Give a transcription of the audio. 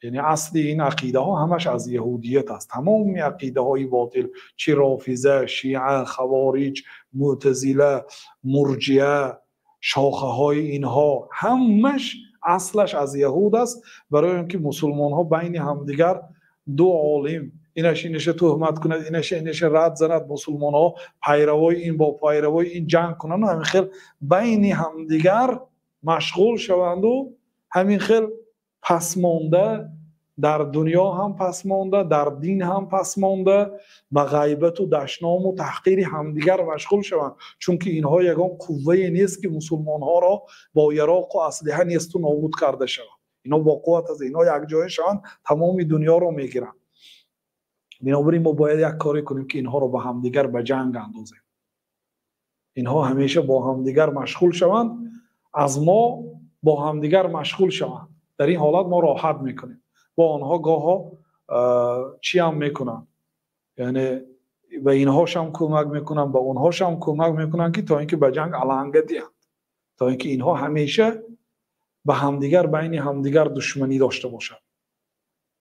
Яъне асли ин ақидаҳо ҳамаш аз яҳудият аст. Тамоми ақидаҳои ботил, чи рофиза, шиа, хавориҷ, мӯътазила, мурҷиа, шохаҳои инҳо ҳамаш аслаш аз яҳуд аст. Барои он ки мусулмонҳо байни ҳамдигар ду олим инаш инаша туҳмат кунад, инаша инаша рад занад, мусулмонҳо пайравои ин бо пайравои ин ҷанг кунанд, ҳамин хел байни ҳамдигар машғул шаванду ҳамин хел пасмонда, дар дунё ҳам пасмонда, дар дин ҳам пасмонда, ба ғайбату дашному таҳқири ҳамдигар машғул шаванд. Чунки инҳо ягон қуввае нест, ки мусулмонҳоро бо яроқу аслиҳа несту нобуд карда шаванд. Инҳо бо қувват аст, инҳо якҷоя шаванд, тамоми дунёро мегиранд. Бинобар ин мо бояд як коре кунем, ки инҳоро ба ҳамдигар ба ҷанг андозем. Инҳо ҳамеша бо ҳамдигар машғул шаванд, аз мо бо ҳамдигар машғул шаванд. Дар ин ҳолат мо роҳат мекунем. Бо онҳо гоҳо чӣ ҳам мекунанд, яъне ба инҳошам кӯмак мекунанд, ба онҳошам кӯмак мекунанд, ки то ин ки ба ҷанг аланга диҳанд, то ин ки инҳо ҳамеша ба ҳамдигар, байни ҳамдигар душманӣ дошта бошанд.